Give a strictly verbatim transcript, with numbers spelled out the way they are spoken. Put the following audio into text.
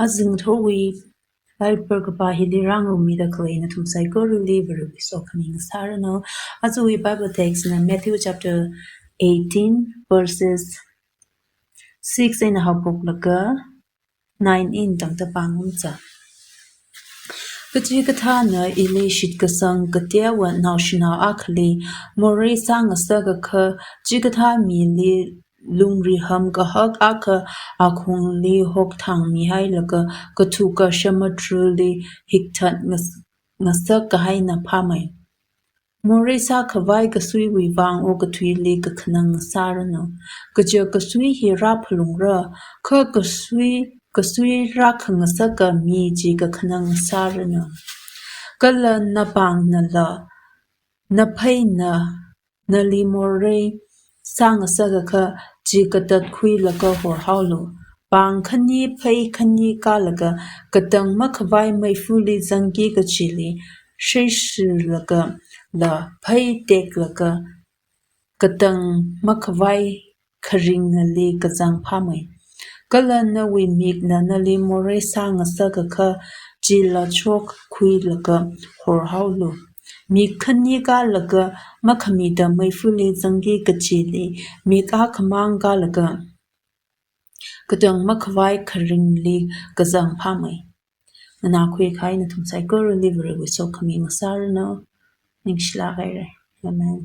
Azingthawui Bible kapā hili rāngarumida khalei nathum saikorali Varewui sokhami ngasāranu. Ajawui Bible text na Matthew chapter eighteen, verses six eina haophoklaga nine eina tangda pāngarumsa. Kachikathāna ili shitkasang kateowa naoshinao akhali morei sāngasakakha, chikathā mili lungriham kahak akha akhungli hokthangmihailaga kathuka samudruli hikthat ngas-, ngasak kahaina phāmei. Morei sākhavai kasuiwui vang okathuili kakhanang ngasāranu. Kaja kasui hi rāphalungra, kha kasui, kasui rākhangasaka mi chi kakhanang ngasāranu. Kala napāngnala, napheina, nali morei sāngasakakha chi katatkhuilaga horhaolu. Pāng khani phei khani kālaga katang makhavai meifali zangki kachili, sheishilagala phei teklaga katang makhavai kharingali kazang phāmei. Kala nawui mikna nali morei sāngasakakha chila chokkhuilaga horhaolu. Mik khani kālaga makhamida meifali zangki kachili, mik akhamang kālaga katang makhavai kharingli kazang phāmei. Nganākhui kahai nathum saikorali Varewui sokhami ngasāranu. Ningshilāk haira. Amen.